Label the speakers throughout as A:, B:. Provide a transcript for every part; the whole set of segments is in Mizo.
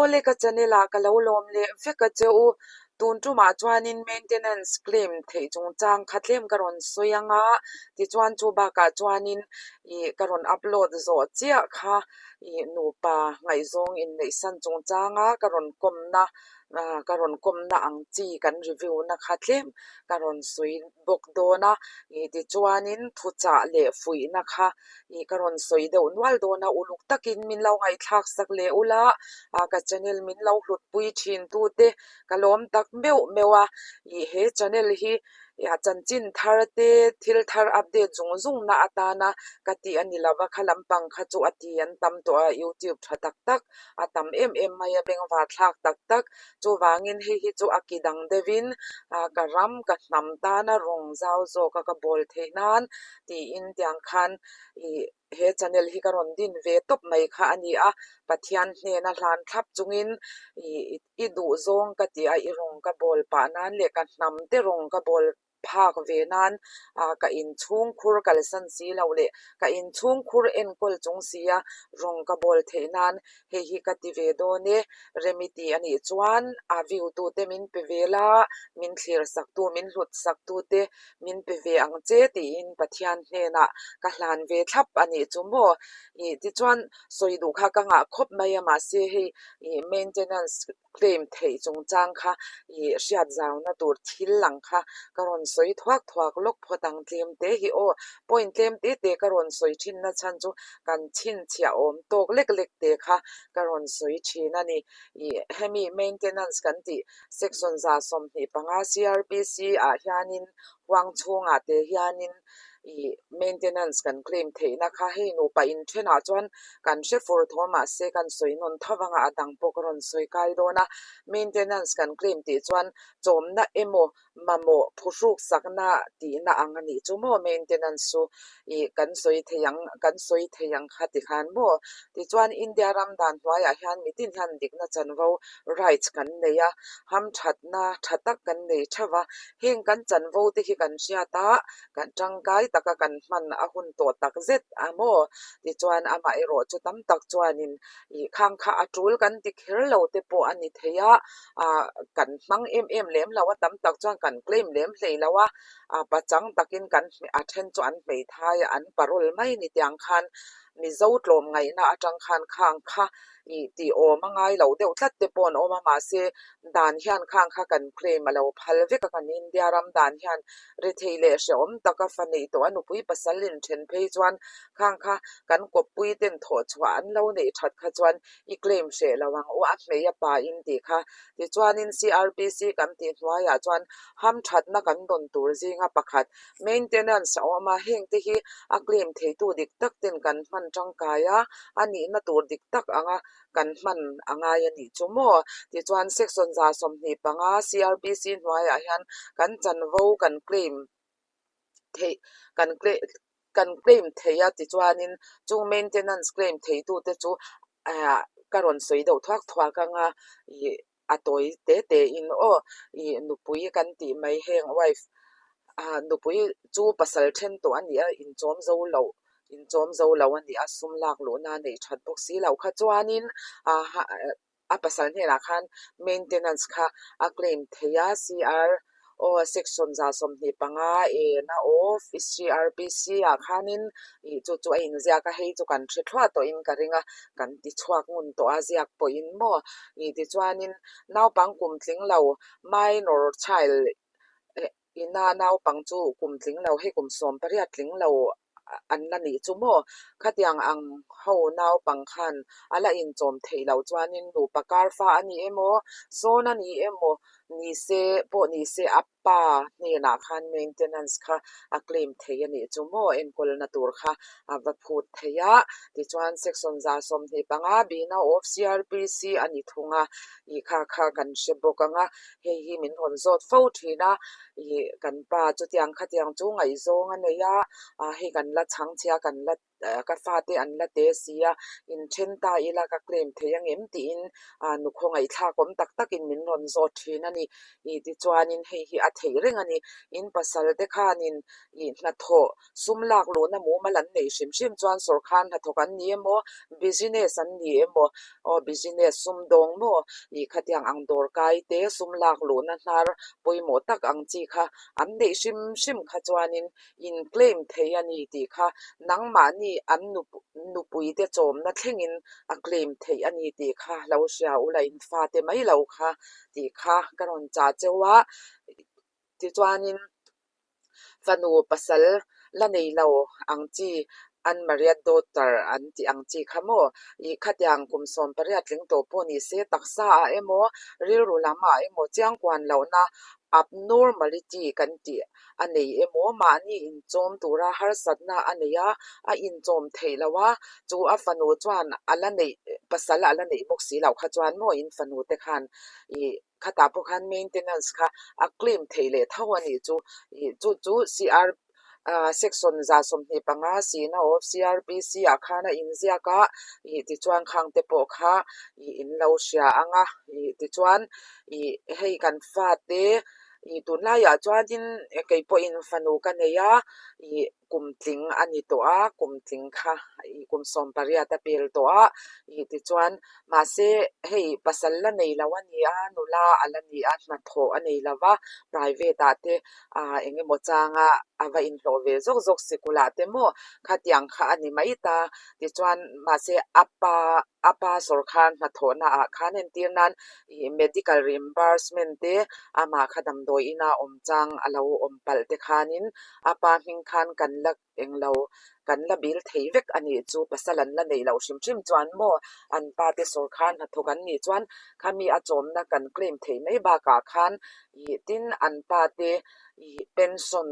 A: Awle ka channel ah ka lo lawm leh vek a che u. Tun tumah chuanin maintenance claim theih chungchang kha tlem ka rawn sawi ang a, tichuan chu bakah chuanin ih ka rawn upload zawh chiah kha ih nupa ngaihzawng inneihsan chungchanga ka rawn kawmna ah ka rawn kawmna ang chi kan review na kha tlem ka rawn sawi bawk dawn a, ih tichuanin thuchah leh fuihna kha ih ka rawn sawi deuh nual dawn a, uluk takin min lo ngaihthlak sak leh ula, ah ka channel min lo hlutpui thin tute ka lawm tak meuh meuh a, ih he channel hi ah chanchin thar te thil thar update zung zung na atana ka tih a ni lova kha lampang kha chu a ti an tam tawh a youtube tha tak tak a tam em em mai a bengvar thlak tak tak chuvangin hei hi chu a ki dang deuhin ah ka ram ka hnam tana rawng zau zawk a ka bawl theih nan tiin tiang khan ih he channel hi ka rawn din ve tawp mai kha a ni a, Pathian hnena hlan thlap chungin ih i duh zawng ka tih a i rawng ka bawl pah nan leh ka hnam te rawng ka bawl phak ve nan ah ka inchhungkhur kalsan si lo leh ka inchhungkhur enkawl chung sia rawng ka bawl theih nan hei hi ka ti ve dawn e, remi tih a nih chuan a view tute min pe ve la, min thlir sak tu min hlut sak tute min pe ve ang che tiin Pathian hnenah ka hlan ve thlap a nih chu maw? Ih tichuan sawi duh kha ka ngah khawp mai a mahse hei ih maintenance claim theih chungchang kha ih hriat zauna tur thil lang kha ka rawn sawi thuak thuak lawk phawt ang tlem te hi aw point tlem te te ka rawn sawi thin na chhan chu kan chhinchhiah awm tawk lek lek te kha ka rawn sawi thin a ni. Ih hemi maintenance kan tih Section 125 CRPC ah hianin huang chhungah te hianin ih maintenance kan claim theihna kha hei nupa inthenah chuan kan hre fur tho mahse kan sawi nawn tho vanga a dang pawh ka rawn sawi kai dawn a, maintenance kan claim tih chuan chawmna emaw mamawh phuhruk sakna tihna ang a nih chu maw maintenance chu ih kan sawi thei ang kan sawi thei ang kha tikhan maw tichuan India ram dan hnuaiah hian mitin hian dikna chanvo rights kan nei a hamthatna tha tak kan nei theuh a heng kan chanvo te hi kan hriat a kan tangkai taka kan hman a hun tawh tak zet a maw tichuan amaherawh chu tam tak chuanin ih khang kha a tul kan ti kher lo te pawh a ni thei a ah kan hmang em em lem lo a tam tak chuan kan claim lem hlei lo a ah pachang takin kan a then chu an hmeithai a an parol mai ni tiang khan Mizo tlawm ngaihna atang khan khang kha ih tih awm a ngai lo deuh tlat te pawh an awm a mahse dan hian khang kha kan claim a lo phal vek a kan India ram dan hian rethei leh hrehawm taka fa neih tawh a nupui pasal inthen phei chuan Khang kha kan kawppui ten thawh chhuah an lo neih that kha chuan i claim hreh lo ang u a hmei a pa in tih kha. Tichuanin CRPC kan tih hnuaiah chuan hamthatna kan dawn tur zinga pakhat maintenance a awm a, heng te hi a claim theitu dik tak ten kan hman tangkai a, a nihna tur dik tak anga kan hman a ngai a nih chu maw? Tichuan section 25 CRPC hnuaiah hian kan chanvo kan claim theih kan kan claim thei a tichuanin chung maintenance claim theitute chu ah ka rawn sawi deuh thuak thuak ang a ih a tawi te te in aw ih nupui kan tih mai heng wife ah nupui chu pasal then tawh a ni a inchawm zo loh inchawm zo lo a ni a sum lak luhna a neih that bawk si loh kha chuanin ah A pasal hnenah khan maintenance kha a claim thei a, CR aw section 25 ena of CRPC ah khanin ih chu chu a inziak a, hei chu kan hre thluah tawhin ka ring a, kan ti chhuak ngun tawh a ziak pawhin maw ih tichuanin naupang kum tling lo minor child Ina naupang chu kum tling lo hei kum 18 tling lo an la nih chu maw? Khatiang ang ho naupang khan a la inchawm theih loh chuanin nupa kar fa a ni emaw, sawn a ni emaw ni se pawh ni se a pa hnenah khan maintenance kha a claim thei a nih chu maw? Enkawlna tur kha a va phut thei a, tichuan section 25 bihna of CRPC a ni thung a, ih kha kha kan hre bawk ang a. Hei hi min rawn zawt fo thin a, ih kan pa chutiang khatiang chu ngaihzawng a nei a, ah hei kan la chhang chhia kan la ka fate an la te si a, inthen ta ila ka claim thei angem tiin nu khawngaihthlak awm tak takin min rawn zawt thin a ni. Ih tichuanin hei hi a theih reng a ni. In pasal te khanin ih hnathawh sum lak luhna mumal an neih hrim hrim chuan sawrkar hnathawk an ni emaw business an ni emaw aw business sum dawng maw ih khatiang ang dawr kai te sum lak luhna hnar pawimawh tak ang chi kha an neih hrim hrim kha chuanin in claim thei a ni tih kha nangmahni an nupui te chawmna thlengin a claim theih a ni tih kha lo hria ula in fate mai lo kha tih kha ka rawn chah cheu a tichuanin fanu pasal la nei lo ang chi unmarried daughter an tih ang chi kha maw ih khatiang kum 18 tling tawh pawh ni se taksa ah emaw rilru lamah emaw chiangkuan lohna abnormality kan tih a nei emaw mahni inchawm tura harsatna a nei a a inchawm theih loh a chu a fanu chuan a la neih pasal a la neih bawk si loh kha chuan maw in fanu te khan ih khatah pawh khan maintenance kha a claim theih leh tho a nih chu ih chu chu CR ah section 125 sihna of CRPC ah khan a inziak a ih tichuan khang te pawh kha ih in lo hria ang a ih tichuan ih hei kan fate ih tunlaiah chuanin kei pawhin fanu ka nei a ih kum tling a ni tawh a kum tling kha ih kum 18 a pel tawh a ih tichuan mahse hei pasal la nei lo a ni a nula a la ni a hnathawh a nei lo va private ah te ah eng emaw changa a va inhlawh ve zawk zawk sikul ah te maw khatiang kha a ni mai ta tichuan mahse a pa a pa sawrkar hnathawhna ah khan entir nan ih medical reimbursement te amah kha damdawi ina awm chang a lo awm palh te khanin a pa hming khan kan la englo kan la bil thei vek a nih chu pasal an la neih loh hrim hrim chuan maw an pa te sawrkar hnathawk an nih chuan khami a chawmna kan claim theih mai bakah khan ih tin an pa te ih pension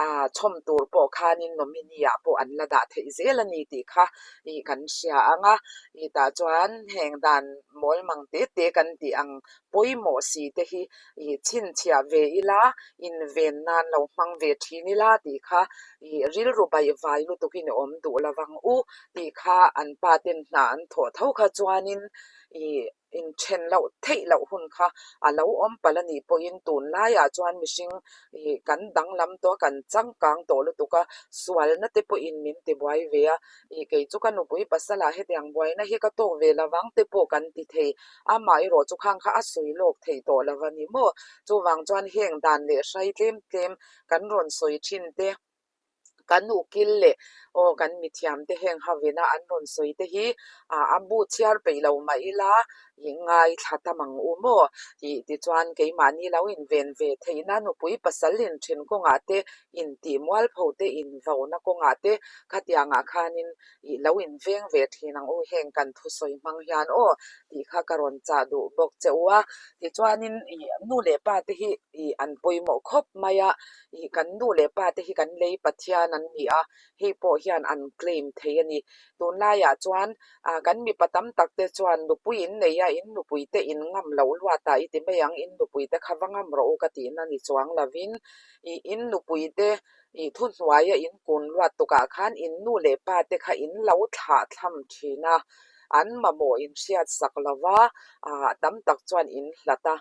A: ah chhawm tur pawh khanin nominee ah pawh an la dah theih zel a ni tih kha ih kan hria ang a ih tah chuan heng dan mawl mang te te kan tih ang pawimawh si te hi ih chhinchhiah ve ila inven nan lo hmang ve thin ila tih kha ih rilru baihvai lutukin i awm duh lovang u tih kha an pa ten hna an thawh tho kha chuanin ih inthen loh theih loh hun kha a lo awm palh a nih pawhin tunlaiah chuan mihring ih kan danglam tawh a kan changkang tawh lutuk a sualna te pawhin min ti buai ve a ih kei chu ka nupui pasal ah hetiang buaina hi ka tawk ve lovang te pawh kan ti thei amaherawh chu khang kha a sawi lawk theih tawh lo a ni maw chuvang chuan heng dan leh hrai tlem tlem kan rawn sawi thin te kan ukil leh aw kan mithiam te heng hovena an rawn sawi te hi ah a bu chhiar peih lo mah ila ih ngaithla tam ang u maw tih tichuan keimahni lo inven ve theihna nupui pasal inthen kawngah te intih mualpho te invauna kawngah te khatiangah khanin ih lo inveng ve thin ang u heng kan thusawi hmang hian aw tih kha ka rawn chah duh bawk che u a tichuanin ih nu leh pa te hi ih an pawimawh khawp mai a ih kan nu leh pa te hi kan lei Pathian an ni a hei pawh hian an claim thei a ni tunlaiah chuan ah kan mipa tam tak te chuan nupui in nei a in nupui te in ngam loh luat ah i ti mai ang in nupui te kha va ngam rawh u ka tihna ni chuang lovin ih in nupui te ih thuhnuaia in kun luat tukah khan in nu leh pa te kha in lo thlah thlam thin a an mamawh in hriat sak lo va ah tam tak chuan in hlat a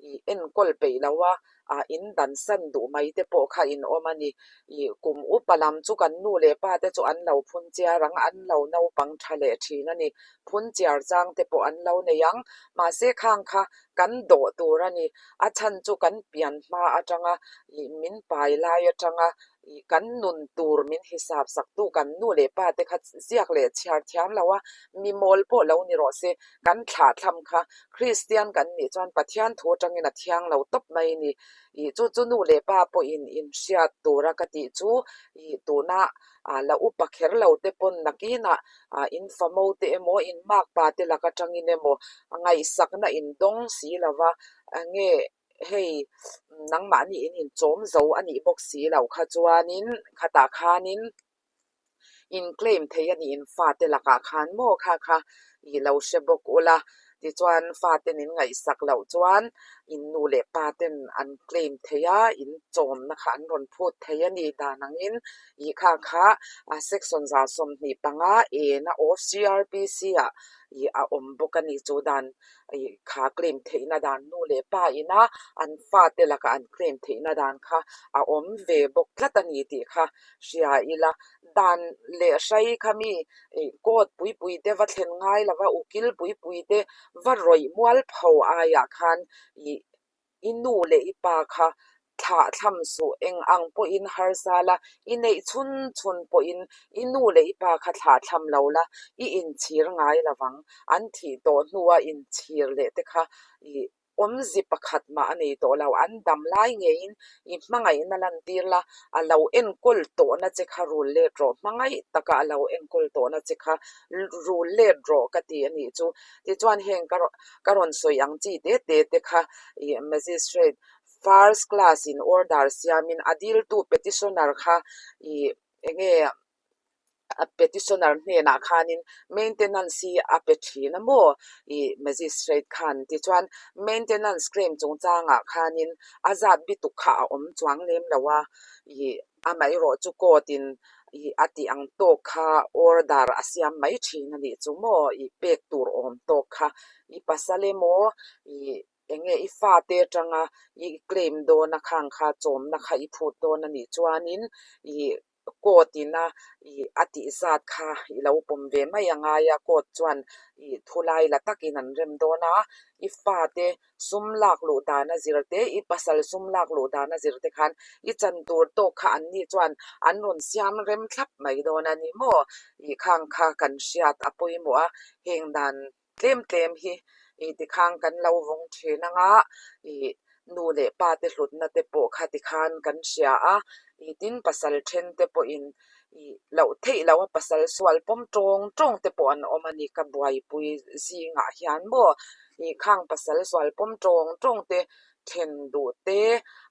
A: ih enkawl peih lo a ah in dansan duh mai te pawh kha in awm a ni ih kum upa lam chu kan nu leh pa te chu an lo phun chiar ang an lo naupang tha leh thin a ni phun chiar chang te pawh an lo nei ang mahse khang kha kan dawh tur a ni a chhan chu kan pian hma atanga ih min pai lai atanga ih kan nun tur min hisap sak tu kan nu leh pa te kha ziak leh chhiar thiam lo a mi mawl pawh lo ni rawh se kan thlah thlam kha Kristian kan nih chuan Pathian thu atangin a thiang lo tawp mai a ni ih chu chu nu leh pa pawhin inhriat tura ka tih chu ih tuna ah la upa kher lo te pawn nakinah ah in famo te emaw in makpa te lak atangin emaw ngaihsakna in dawng si lova enge hei nangmahni in inchawm zo a nih bawk si lo kha chuanin khatah khanin in claim thei a nih in fate lakah khan maw kha kha ih lo hre bawk ula tichuan fate nin ngaihsak loh chuan In nu leh pa ten an claim thei a, in chawmna kha an rawn phut thei a ni. Dan angin ih kha kha section 125 ena of CRPC ah ih a awm bawk a ni. Chu dan ih kha claim theihna dan nu leh pa ina an fate lakah an claim theihna dan kha a awm ve bawk tlat a ni tih kha hria ila. Dan leh hrai kha mi ih court pui pui te va thlen ngai lova ukil pui pui te va rawih mual pho aiah khan ih i nu leh i pa kha thlah thlam suh eng ang pawhin harsa la, i neih chhun chhun pawhin i nu leh i pa kha thlah thlam lo la, i inchhir ngai lovang. An thih tawh hnua inchhir leh te kha ih awmzi pakhat mah a nei tawh lo. An dam lai ngeiin i hmangaihna lantir la, a lo enkawl tawhna che kha rul let rawh, hmangaih taka a lo enkawl tawhna che kha rul let rawh ka ti a nih chu. Tichuan heng ka ka rawn sawi ang chi te te te kha ih magistrate first class in order siamin a diltu petitioner kha ih enge a petitioner hnenah khanin maintenance hi a pe thin a maw ih magistrate khan tichuan maintenance claim chungchangah khanin a zat bituk kha a awm chuang lem lo a ih amaherawh chu court in ih a tih ang tawk kha order a siam mai thin a nih chu maw ih pek tur awm tawk kha i pasal emaw ih enge i fate atanga i claim dawn a khang kha chawmna kha i phut dawn a nih chuanin ih court ina ih a tih zat kha i lo pawm ve mai a ngai a, court chuan ih thu lai la takin an rem dawn a, i fate sum lak luh dan a zir te, i pasal sum lak luh dan a zir te khan i chan tur tawk kha an ni chuan an rawn siam rem thlap mai dawn a ni maw? Ih khang kha kan hriat a pawimawh a, heng dan tlem tlem hi ih tikhang kan lo vawng thin anga ih nu leh pa te hlutna te pawh kha tikhan kan hria a, ih tin pasal then te pawhin ih loh theih loh a pasal sual pawm tawng tawng te pawh an awm a ni ka buaipui zingah hian maw ih khang pasal sual pawm tawng tawng te then duh te,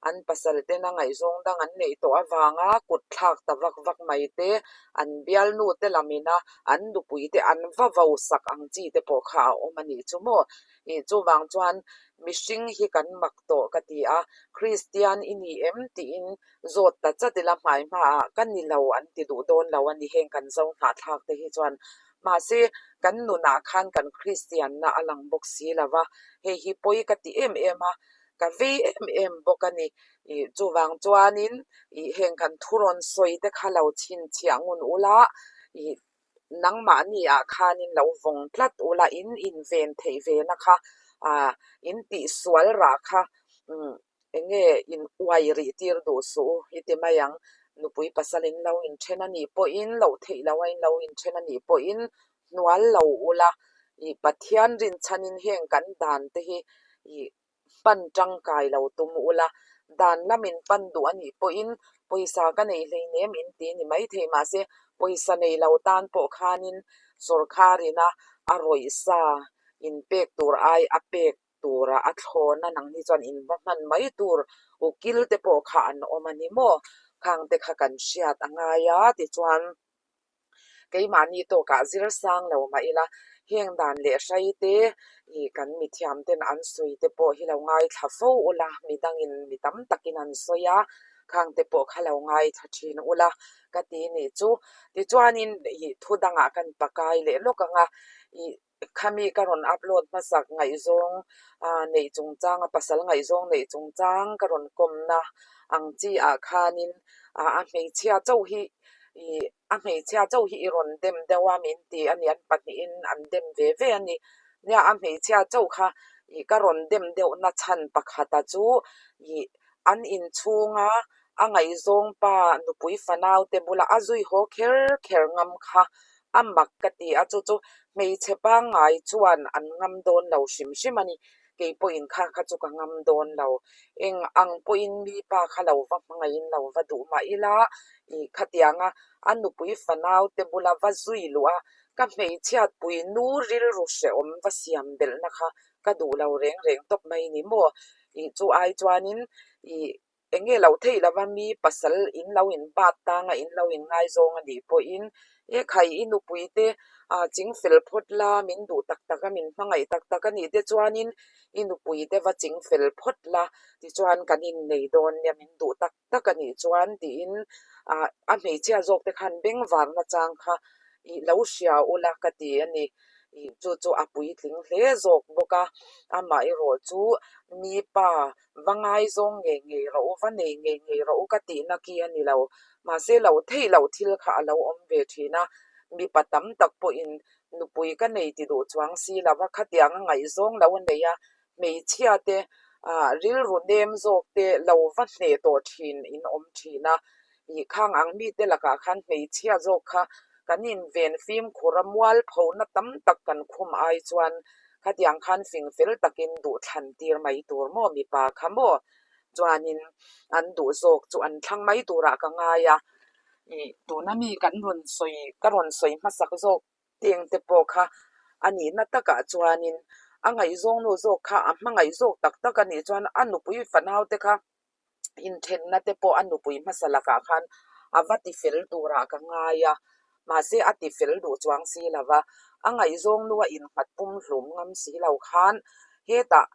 A: an pasal tena ngaihzawng dang an neih tawh avanga kut thlak ta vak vak mai te, an bialnu te lamina an nupui te an va vo sak ang chi te pawh kha a awm a nih chu maw. Ih chuvang chuan mihring hi kan mak tawh ka ti a, Kristian i ni em tiin zawt ta chat ila hmai hmaah ka ni lo an ti duh dawn lo a ni heng kan zo hnahthlak te hi chuan. Mahse, kan nunah khan kan Kristianna a lang bawk si lo va, hei hi pawi ka ti em em a, ka vei em em bawk a ni. Ih chuvang chuanin ih heng kan thu rawn sawi te kha lo chhinchhiah ngun ula, ih nangmahni ah khanin lo vawng tlat ula, in inven theih ve na kha ah in tihsual rah kha umm Eng nge in uai rih tir duh suh u i ti mai ang. Nupui pasal in lo inthen a nih pawhin, loh theih loh a in lo inthen a nih pawhin hnual lo ula, i Pathian rinchhanin heng kan dan te hi i pan tangkai lo tum ula, dan lam in pan duh a nih pawhin pawisa ka nei hleinem in ti ni maithei mahse pawisa nei lo tan pawh khanin sawrkhar ina a rawih sa in pek tur ai a pek tura a thlawn a nangni chuan in va hman mai tur ukil te pawh kha an awm a ni maw? Khang te kha kan hriat a ngai a tichuan keimahni tawkah zir sang lo mah ila heng dan leh hrai te ih kan mithiam ten an sawi te pawh hi lo ngaithla fo ula midangin mi tam takin an sawi a khang te pawh kha lo ngaithla thin ula ka ti nih chu tichuanin ih thu dangah kan pakai leh lawk ang a ih Khami ka rawn upload hmasak ngaihzawng neih chungchang a pasal ngaihzawng neih chungchang ka rawn kawmna ang chi ah khanin a hmeichhia chauh hi ih a hmeichhia chauh hi i rawn dem deuh a min ti a ni an pahnihin an dem ve ve a ni. Nia a hmeichhia chauh kha ih ka rawn dem deuh na chhan pakhata chu ih an inchhunga a ngaihzawng pa nupui fanau te bula a zui haw kher kher ngam kha a mak ka ti a, chu chu hmeichhe pangngai chuan an ngam dawn lo hrim hrim a ni. Kei pawhin kha kha chu ka ngam dawn lo. Eng ang pawhin mi pa kha lo va hmangaihin lo va duh mah ila, ih khatianga a nupui fanau te bula va zui luh a, ka hmeichhiatpui nu rilru hrehawm va siam belhna kha ka duh lo reng reng tawp mai ni maw? Ih chu ai chuanin ih eng nge lo theih lova mi pasal in lo in bat tang a in lo in ngaizawng a nih pawhin e khai i nupui te ah ching fel phawt la min duh tak tak a min hmangaih tak tak a nih te chuanin I nupui te va ching fel phawt la, tichuan kan innei dawn nia min duh tak tak a nih chuan tiin a hmeichhia zawk te khan bengvarna chang kha i lo hria ula ka ti a ni. Ih chu chu a puitling hle zawk bawk a, amaherawh chu mi pa va ngaizawng ngei ngei rawh u, va nei ngei ngei rawh u ka tihna khi a ni lo. Mahse lo theih loh thil kha a lo awm ve thin a, mipa tam tak pawhin nupui ka nei ti duh chuang si lo va, khatiang a ngaihzawng lo a nei a, hmeichhia te ah rilru nem zawk te lo va hneh tawh thin in awm thin a, ih khang ang mite lakah khan hmeichhia zawk kha kan inven fimkhur a mualphona tam tak kan khum ai chuan khatiang khan fing fel takin duh thlan tir mai tur maw mipa kha maw chuanin an duh zawk chu an thlang mai turah ka ngai a, ih tuna mi kan rawn sawi ka rawn sawi hmasak zawk teng te pawh kha a nihna takah chuanin a ngaihzawng nu zawk kha a hmangaih zawk tak tak a nih chuan a nupui fanau te kha inthenna te pawh a nupui hmasa lakah khan a va ti fel turah ka ngai a, mahse a ti fel duh chuang si lo va, a ngaihzawng nu a innghat pum hlum ngam si lo khan hetah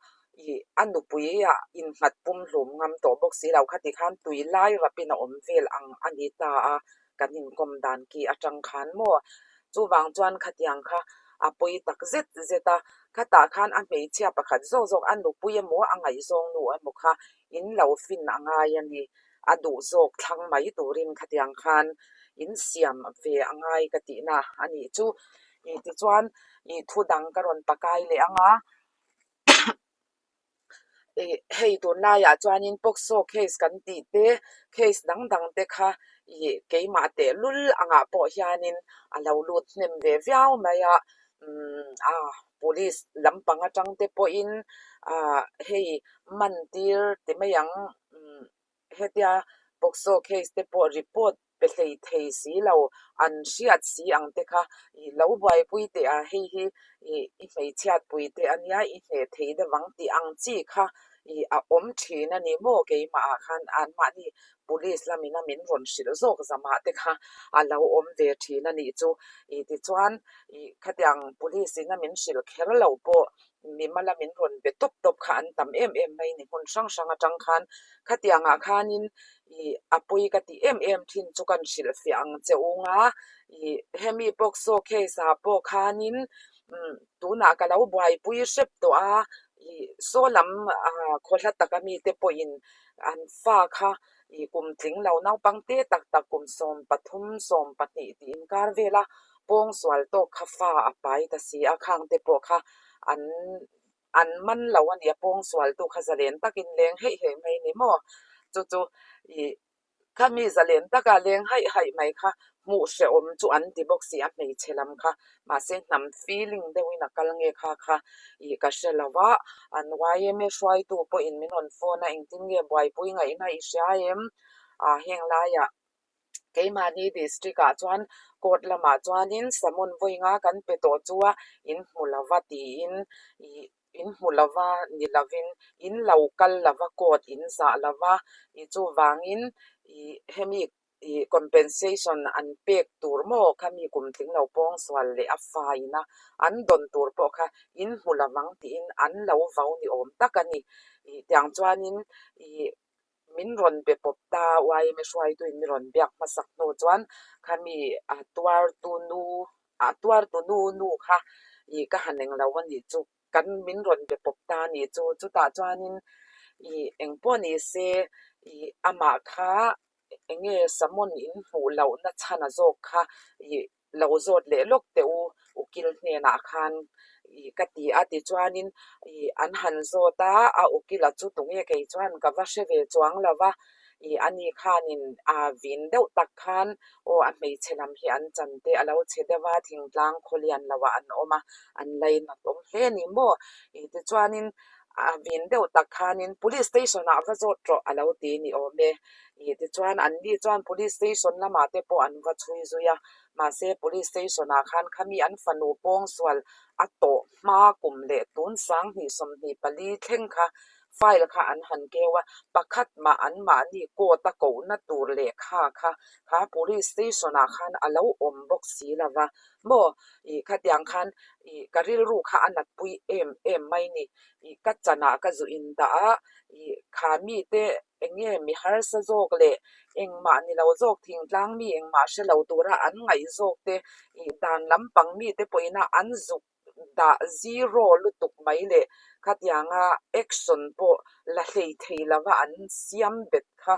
A: ih a nupui ah innghat pum hlum ngam tawh bawk si lo kha ti khan tui lai rapin a awm vel ang a ni ta a. kan inkawm dan ki atang khan maw? Chuvang chuan khatiang kha a pawi tak zet zet a, khatah khan a hmeichhia pakhat zawk zawk a nupui emaw a ngaihzawng nu emaw kha in lo fin a ngai a ni, a duh zawk thlang mai turin khatiang khan in siam ve a ngai ka tihna a nih chu. Ih tichuan ih thu dang ka rawn pakai leh ang a. Ih hei tunlaiah chuanin POCSO case kan tih te case dang dang te kha ih keimah tehlul angah pawh hianin a lo lut hnem ve viau mai a umm a police lampang atang te pawhin ah hei man tir ti mai ang umm hetia POCSO case te pawh report pe hlei thei si lo, an hriat si ang te kha i lo buaipui teh a, hei hi i i hmeichhiatpui te a nia, i hneh thei deuh ang tih ang chi kha i a awm thin a ni maw keimah ah khan anmahni police lamin a min rawn hrilh zawk zamah te kha a lo awm ve thin a nih chu. I tichuan i khatiang police in a min hrilh kher loh pawh mimala min rawn be tawp tawp kha an tam em em mai ni hmun hrang hrang atang khan khatiang ah khanin ih a pawi ka tih em em thin chu kan hrilhfiah ang che u nga ih hemi POCSO case ah pawh khanin umm tunah ka lo buaipui hrep tawh a ih saw lam ah khaw hla taka mite pawhin an fa kha ih kum tling lo naupang te tak tak kum 13 12 tih inkar vel a pawngsual tawk kha fa a pai ta si a, khang te pawh kha an an man lo a ni a, pawngsual tu kha zalen takin leng heih heih mai ni maw? Chu chu ih khami zalen taka leng haih haih mai kha hmuh hrehawm chu an ti bawk si a hmeichhe lam kha, mahse hnam feeling deuhin a kal nge kha kha ih ka hre lo va, an YMA hruaitu pawhin min rawn phone a engtin nge buaipui ngaihna i hria em? Ah heng laiah Keimahni district ah chuan court lamah chuanin summon vawi nga kan pe tawh chu a in hmu lova tiin ih in hmu lova ni lovin in lo kal lova court in zah lova ih chuvangin ih hemi ih compensation an pek tur maw khami kum tling lo pawngsual leh a fine a an dawn tur pawh kha in hmu lovang tiin an lo vau ni awm tak a ni ih tiang chuanin ih Min rawn be pawp ta, YMA hruaituin min rawn biak hmasak hnu chuan khami a tuartu nu, a tuartu nu nu kha ih ka han eng lo a nih chu, kan min rawn be pawp ta a nih chu. Chutah chuanin ih engpawh ni se ih amah kha eng nge summon in hmuh lohna chhan a zawk kha ih lo zawt leh lawk teh u, ukil hnenah khan ih ka ti a tichuanin ih an han zawt a, a ukila chu tunge kei chuan ka va hre ve chuang lo va, ih ani khanin aa vin deuh tak khan aw a hmeichhe lam hi an chan te a lo chhe deuh a, thingtlang khawlian loah an awm a, an lainat awm hle a ni maw? Ih tichuanin a vin deuh tak khanin police station ah va zawt rawh a lo ti ni awm e. Ih tichuan an ni chuan police station lamah te pawh an va chhui zui a, mahse police station ah khan khami an fanu pawngsual a tawh hma kum leh tun 2024 thleng kha File kha an han keu a, pakhat mah anmahni court a kohna tur lehkha kha kha police station ah khan a lo awm bawk si lo va maw? Ih khatiang khan ih ka rilru kha a natpui em em mai ni. Ih ka chanah ka zu indah a, ih kha mite eng nge mi harsa zawk leh engmah ni lo zawk thingtlang mi engmah hre lo tura an ngaih zawk te ih dan lampang mite pawhina an zuk dah zero lutuk mai leh khatianga action pawh la hlei thei lova an siam bet kha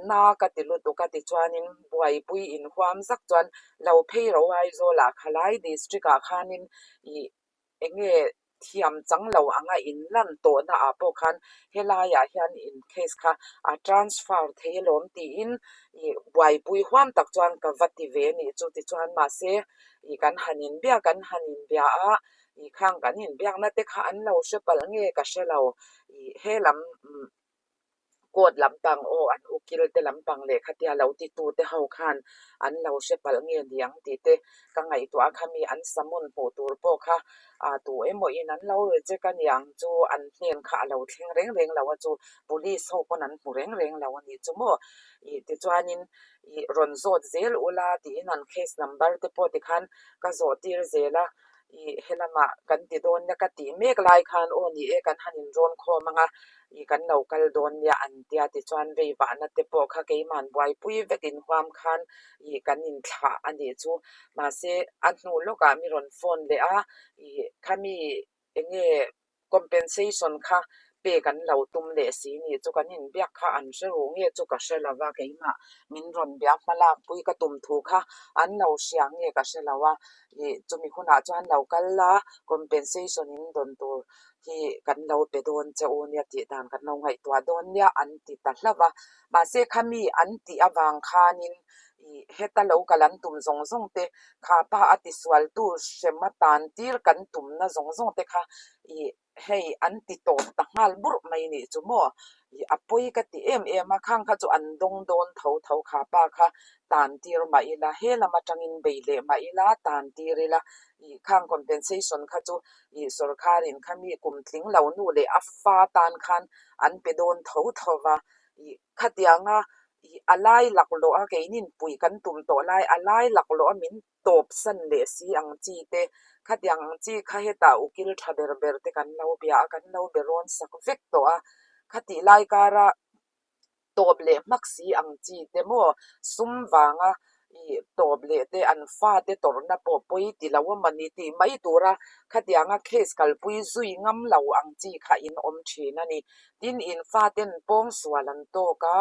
A: na ka ti lutuk a tichuanin buaipui inhuam zak chuan lo phei ro Aizawlah khalai district ah khanin ih eng nge thiam chang lo anga in lan tawhna ah pawh khan helaiah hian in case kha a transfer thei alawm tiin ih buaipui huam tak chuan ka va ti ve a nih chu tichuan mahse ih kan han inbiak kan han inbia a ih khang kan inbiakna te kha an lo hre palh nge ka hre lo ih he lam umm court lampang aw an ukil te lampang leh khatia lo ti tu te ho khan an lo hre palh nge niang tih te ka ngaihtuah a khami an summon hmuh tur pawh kha ah tu emaw in an lo reject a niang chu an hnen kha a lo thleng reng reng lo a chu police ho pawn an hmu reng reng lo a nih chu maw ih tichuanin ih rawn zawt zel ula tiin an case number te pawh tikhan ka zawh tir zel a ih helamah kan ti dawn nia ka tih mek lai khan aw ni e kan han inrawn khawm ang a ih kan lo kal dawn nia an tia tichuan vei vahna te pawh kha keimahn buaipui vek inhuam khan ih kan inthlah a nih chu mahse a hnu lawkah mi rawn phone leh a ih khami eng nge compensation kha pek an lo tum leh si nih chu kan inbiak kha an hre ru nge chu ka hre lo va keimah min rawn bia hma lakpui ka tum thu kha an lo hria nge ka hre lo a ih chumi hunah chuan lo kal la compensation in dawn tur hi kan lo pe dawn che u nia tih dan kan lo ngaihtuah dawn nia an ti ta hlauh a mahse khami an tih avang khanin ih heta lo kal an tum zawng zawng te kha pa a tisualtu hrem atan tir kan tumna zawng zawng te kha ih hei an ti tawp ta nghal burh mai nih chu maw ih a pawi ka ti em em a khang kha chu an dawng dawn tho tho kha pa kha tan tir mah ila he lam atangin bei leh mah ila tan tir ila ih khang compensation kha chu ih sawrkharin khami kum tling lo nu leh a fa tan khan an pe dawn tho tho va ih khatianga ih a lai laklawh a keinin pui kan tum tawh lai a lai laklawh a min tawp san leh si ang chi te khatiang ang chi kha hetah ukil tha ber ber te kan lo bia a kan lo be rawn sak vek tawh a khatih lai kara tawp leh hmak si ang chi te maw sum vanga ih tawp leh te an fate tawrhna pawh pawi ti lo a mawni tih mai tura khatianga case kalpui zui ngam lo ang chi kha in awm thin a ni. Tin in faten pawngsual an tawk a,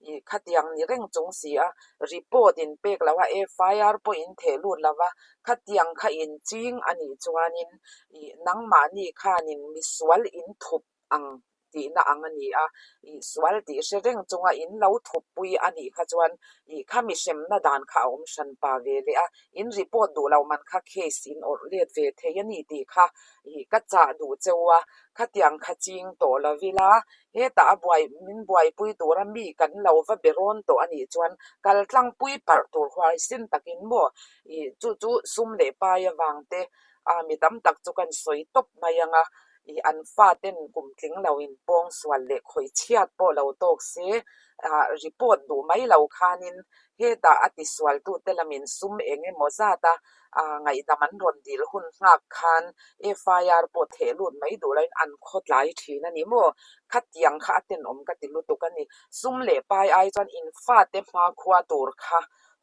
A: ih khatiang ni reng chung si a, report in pek lo a, FIR pawh in theh lut lo va, khatiang kha in ching a nih chuanin ih nangmahni khanin misual in thup ang tihna ang a ni a, ih sual tih hre reng chunga in lo thuppui a nih kha chuan ih khami hremna dan kha a awm hran pa ve leh a, in report duh lo man kha case in awrh let ve thei a ni tih kha ih ka chah duh cheu a, khatiang kha ching tawh lo ila hetah a buai min buaipui tura mi kan lo va be rawn tawh a nih chuan kal tlangpui parh tur huaisin takin maw ih chu chu sum leh pai avang te a mi tam tak chu kan sawi tawp mai ang a ih an faten kum tling lo in pawng sual leh khawih chhiat pawh lo tawk se ah report duh mai lo khanin hetah a tisualtute lamin sum eng emaw zat a ah ngaihdam an rawn dil hun nghak khan FIR pawh theh lut mai duh loin an khawtlai thin a ni maw? Khatiang kha a tenawm ka ti lutuk a ni. Sum leh pai ai chuan in fate hmakhua tur kha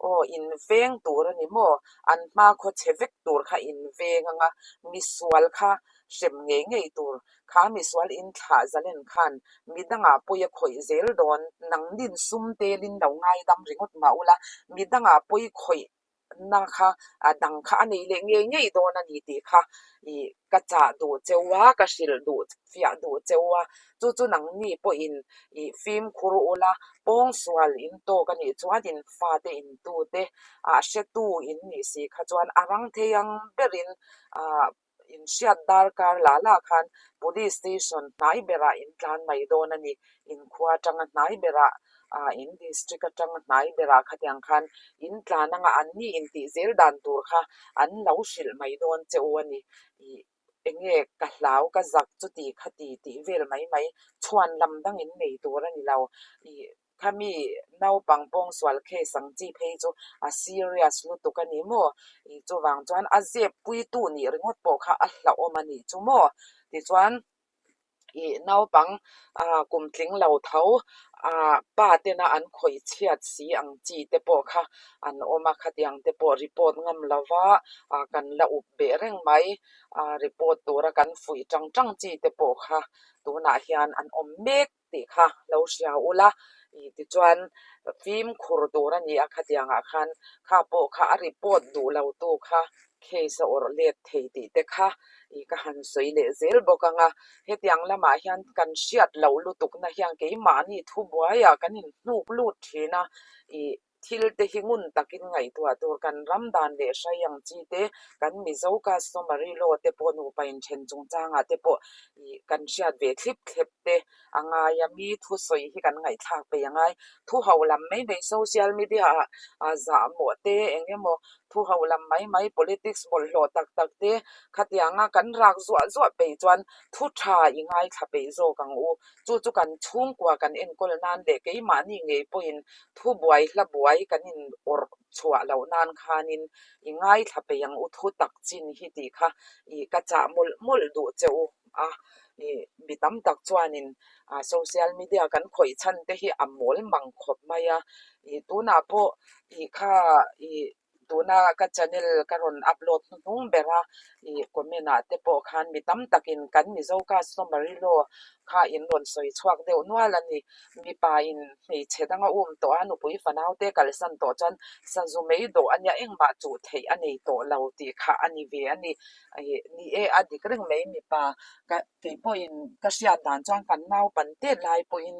A: aw in veng tur a ni maw? An hmakhua chhe vek tur kha in veng ang a, misual kha hrem ngei ngei tur. Kha misual in thlah zalen khan midangah pawi a khawih zel dawn. Nangnin sum telin lo ngaidam ringawt mah ula, midangah pawi khawih na kha a dang kha a nei leh ngei ngei dawn a ni tih kha ih ka chah duh cheu a, ka hrilh duh fiah duh cheu a, chu chu nangni pawhin ih fimkhur ula pawngsual in tawk a nih chuan in fate in tute ah hretu in nih si kha chuan a rang thei ang berin ah Inhriat darkar la la khan Police Station hnai berah in tlan mai dawn a ni. In khua atanga hnai berah, ah in District atanga hnai berah khatiang khan in tlan anga anni intih zel dan tur kha an lo hrilh mai dawn che u a ni. Ih Eng nge ka hlau ka zak chuti khati tih vel mai mai chhuan lam dang in nei tur a ni lo. Ih khami naupang pawngsual case ang chi phei chu a serious lutuk a ni maw? Ih chuvang chuan a zep puitu nih ringawt pawh kha a hlauhawm a nih chu maw? Tichuan. Ih naupang ah kum tling lo tho ah pa tena an khawih chhiat si ang chi te pawh kha an awm a, khatiang te pawh report ngam lova ah kan la up beh reng mai ah report tura kan fuih tang tang chi te pawh kha tunah hian an awm mek tih kha lo hria ula ih tichuan fimkhur tur a ni a khatiangah khan kha pawh kha a report duh lo tu kha case a awrh let thei tih te kha ih ka han sawi leh zel bawk ang a, hetiang lamah hian kan hriat loh lutukna hian keimahni thubuaiah kan inhnuk lut thin a, ih thil te hi ngun takin ngaihtuah tur kan ram dan leh hrai ang chi te, kan Mizo customary law te pawh nupa inthen chungchangah te pawh ih kan hriat ve thlip thlep te a ngai a, mi thusawi hi kan ngaihthlak peih a ngai. Thu ho lam mai mai social media ah ah zahmawh te eng emaw thu ho lam mai mai politics bawlhhlawh tak tak te khatianga kan rak zuah zuah peih chuan thu tha i ngaithla peih zawk ang u. Chu chu kan chhungkua kan enkawl nan leh keimahni ngei pawhin thu buai hla buai kan in awrh chhuah loh nan khanin i ngaithla peih ang u thu tak chin hi tih kha ih ka chah mawlh mawlh duh che u a. Ih mi tam tak chuanin ah social media kan khawih chhan te hi a mawl mang khawp mai a. Ih tunah pawh ih kha ih tuna ka channel ka rawn upload hnuhnung ber a ih comment ah te pawh khan mi tam takin kan Mizo customary law kha in rawn sawi chhuak deuh nual a ni. Mipa in hmeichhe danga um tawh a nupui fanau te kalsan tawh chuan sazu mai dawh a nia engmah chuh theih a nei tawh lo tih kha a ni ve a ni. Ih ni e a dik reng mai mipa ka kei pawhin ka hriat dan chuan kan naupan tet lai pawhin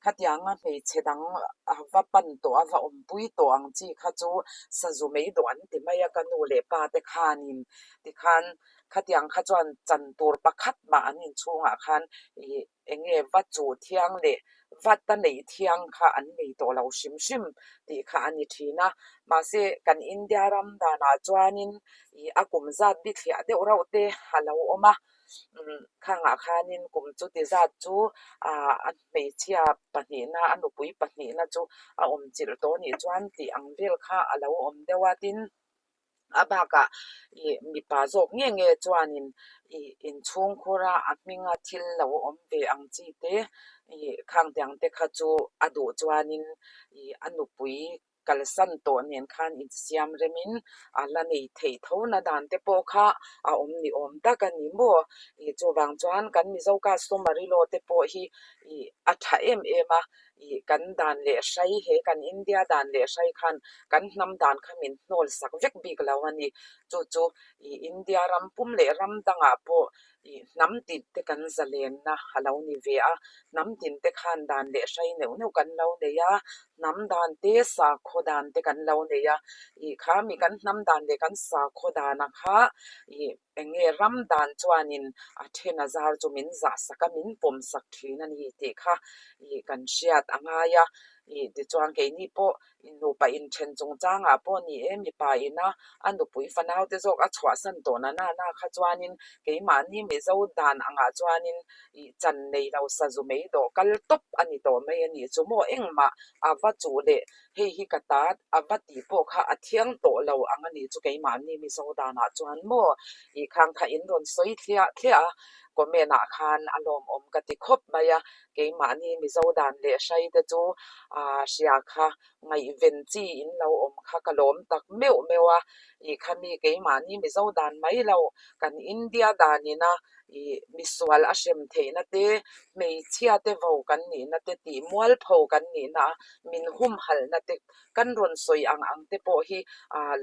A: Khatianga hmeichhe dang a va pan tawh a, va awmpui tawh ang chi kha chu sazu mei dawh an ti mai a, ka nu leh pa te khanin tikhan khatiang kha chuan chan tur pakhat mah an inchhungah khan ih eng nge va chuh thiang leh va ta neih thiang kha an nei tawh lo hrim hrim tih kha a ni thin a. Mahse kan India ram danah chuanin ih a kum zat bithliah deuh rauh te a lo awm a. Khangah khanin kum chuti zat chu ah a hmeichhia pahnihna a nupui pahnihna chu a awm chilh tawh anih chuan tih ang vel kha a lo awm deuh a tin a bakah ih mipa zawk nge nge chuanin ih inchhungkhura a hminga thil lo awm ve ang chi te ih khang tiang te kha chu a duh chuanin ih a nupui kalsan tawh nen khan insiam remin a la nei theih tho na dan te pawh kha a awm ni awm tak a ni maw? Ih chuvang chuan kan Mizo customary law te pawh hi ih a tha em em a, ih kan dan leh hrai he kan India dan leh hrai khan kan hnam dan kha min hnawl sak vek bik lo a ni. Chu chu ih India ram pum leh ram dangah pawh Ih hnam tin te kan zalenna a lo ni ve a, hnam tin te khan dan leh hrai neuh neuh kan lo nei a, hnam dan te sakhaw dan te kan lo nei a, ih kha mi kan hnam dan leh kan sakhaw dana kha ih eng nge ram dan chuanin a then a zar chu min zah sak a, min pawm sak thin a ni tih kha ih kan hriat a ngai a, ih tichuan keini pawh Nupa inthen chungchangah pawh ni e, mipa ina a nupui fanaute zawk a chhuahsan tawh na na na kha chuanin keimahni Mizo dan angah chuanin ih chan nei lo sazu mei dawh kal tawp a ni tawh mai a nih chu maw engmah a va chuh leh hei hi ka ta a va tih pawh kha a thiang tawh lo ang a nih chu keimahni Mizo danah chuan maw ih khang kha in rawn sawi thliah thliah a comment ah khan a lawmawm ka ti khawp mai a. Keimahni Mizo dan leh hrai te chu aa hria kha ngaihven chi in lo awm kha ka lawm tak meuh meuh a, ih khami keimahni Mizo dan mai lo kan India dan ina ih misual a hrem theihna te hmeichhia te vo kan nihna te tih mualpho kan nihna a min humhalhna te Kan rawn sawi ang ang te pawh hi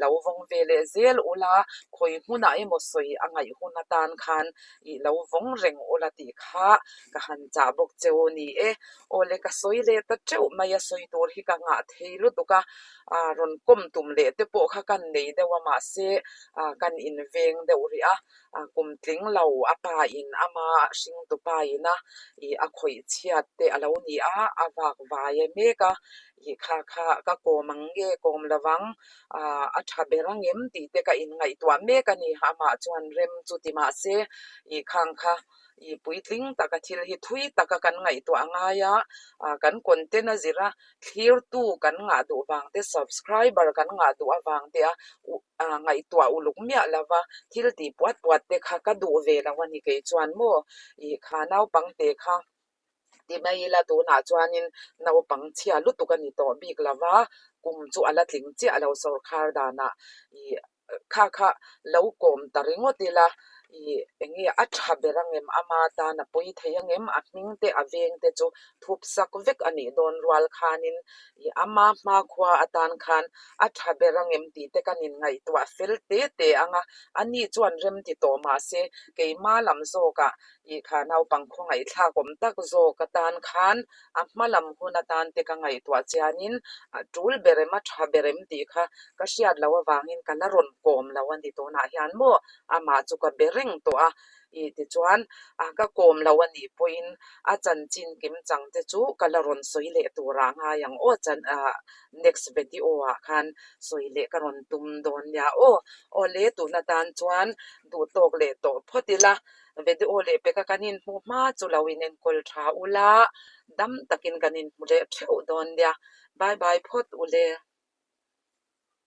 A: lo vawng ve leh zel ula, khawi hmunah emaw sawi a ngaih hun atan khan ih lo vawng reng ula tih kha ka han chah bawk che u ni e. Aw le ka sawi leh ta teuh mai a, sawi tur hi ka ngah thei lutuk a, rawn kawm tum leh te pawh kha kan nei deuh a mahse kan inveng deuh rih a, kum tling lo a pa pa in ama hringtu pa ina ih a khawih chhiat te a lo ni a, a vak vai mek a, ih kha kha ka kawm ang nge kawm lo vang ah a tha ber ang em tih te ka inngaihtuah mek a ni. Amah chuan rem chu ti mahse ih khang kha ih puitling taka thil hi thui taka kan ngaihtuah a ngai a, ah kan content a zir a, thlirtu kan ngah duh vang te, subscriber kan ngah duh avang te a ah ngaihtuah uluk miah lo va, thil tih puat puat te kha ka duh ve lo a ni kei chuan maw ih kha naupang te kha ti mai ila tunah chuanin naupang chhia lutuk a ni tawh bik lo va, kum chu a la tling chiah lo sawrkhar danah ih kha kha lo kawm ta ringawt ila ih eng nge a tha ber ang em ama tan a pawi thei ang em a hming te a veng te chu thup sak vek a nih dawn rual khanin ih ama hmakhua atan khan a tha ber ang em tih te kan inngaihtuah fel te te ang a, ani chuan rem ti tawh mahse keima lam zawkah ih kha naupang khawngaihthlak awm tak zawk atan khan a hma lam hun atan te ka ngaihtuah chianin a tul ber em a tha ber em tih kha ka hriat loh avangin ka la rawn kawm lo a ni tunah hian maw amah chu ka be reng tawh a ih tichuan a ka kawm lo a nih pawhin a chanchin kim chang te chu ka la rawn sawi leh turah ngai ang aw chan ah next video ah khan sawi leh ka rawn tum dawn nia aw awle tun atan chuan duhtawk leh tawh phawt ila Video leh peka kan inhmuh hma chu lo inenkawl tha ula, dam takin kan inhmu leh theuh dawn nia. Bye bye phawt ule.